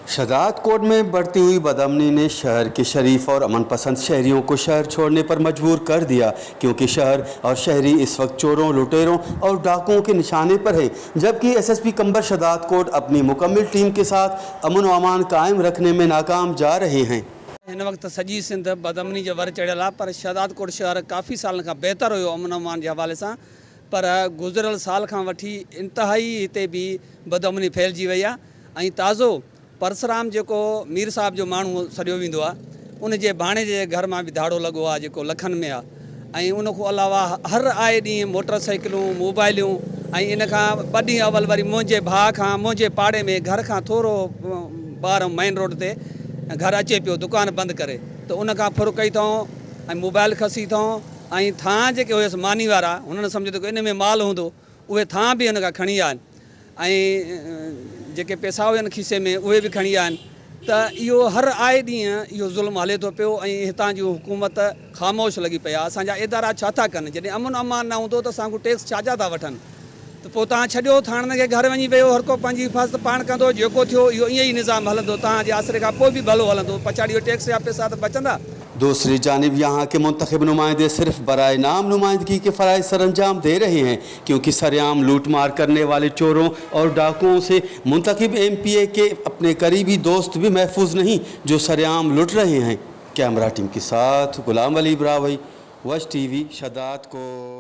शहदादकोट में बढ़ती हुई बदअमनी ने शहर के शरीफ और अमन पसंद शहरियों को शहर छोड़ने पर मजबूर कर दिया, क्योंकि शहर और शहरी इस वक्त चोरों, लुटेरों और डाकुओं के निशाने पर हैं, जबकि एसएसपी कंबर शहदादकोट अपनी मुकम्मल टीम के साथ अमन व अमान कायम रखने में नाकाम जा रहे हैं। हिन वक़्तु सॼी सिंध बदअमनी जे वर चढ़ियल आहे, पर शहदादकोट शहर काफ़ी सालनि खां बहितर हुयो अमन अमान जे हवाले सां, पर गुज़िरियल साल खां वठी इंतिहाई हिते बि बदअमनी फैलिजी वई आहे। ऐं ताज़ो परसराम जेको मीर साहब जो माण्हू सॾियो वेंदो आहे, उन जे भाणेजे जे घर मां बि धाड़ो लॻो आहे जेको लखनि में आहे। ऐं उन खां अलावा हर आए ॾींहुं मोटरसाइकिलूं, मोबाइलियूं, ऐं इन खां ॿ ॾींहं अवल वरी मुंहिंजे भाउ खां मुंहिंजे पाड़े में घर खां थोरो ॿाहिरि मेन रोड ते घर अचे पियो दुकान बंदि करे, त उन खां फुर कई अथऊं ऐं मोबाइल खसी अथऊं। ऐं थां जेके हुयसि मानी वारा, हुननि सम्झो त इन में माल हूंदो, उहे थां बि हुन खां खणी विया आहिनि ऐं जेके पैसा हुयनि खीसे में उहे बि खणी विया आहिनि। त इहो हर आए ॾींहुं इहो ज़ुल्म हले थो पियो ऐं हितां जी हुकूमत ख़ामोश लॻी पई आहे। असांजा इदारा छा था कनि? जॾहिं अमन अमान न हूंदो त असांखां टैक्स छा जा था वठनि? त पोइ तव्हां छॾियो थाणनि खे, घर वञी वेहो, हर को पंहिंजी हिफाज़त पाण कंदो। जेको थियो इहो ईअं ई निज़ाम हलंदो, तव्हांजे आसरे खां पोइ बि भलो हलंदो, पछाड़ी इहो टैक्स जा पैसा त बचंदा। दूसरी जानिब यहाँ के मुंतखब नुमाइंदे सिर्फ बराए नाम नुमाइंदगी के फ़राइज़ सर अंजाम दे रहे हैं, क्योंकि सरेआम लूट मार करने वाले चोरों और डाकुओं से मुंतखब एमपीए के अपने करीबी दोस्त भी महफूज नहीं, जो सरेआम लुट रहे हैं। कैमरा टीम के साथ गुलाम अली ब्रावई, वश टीवी, शहदादकोट।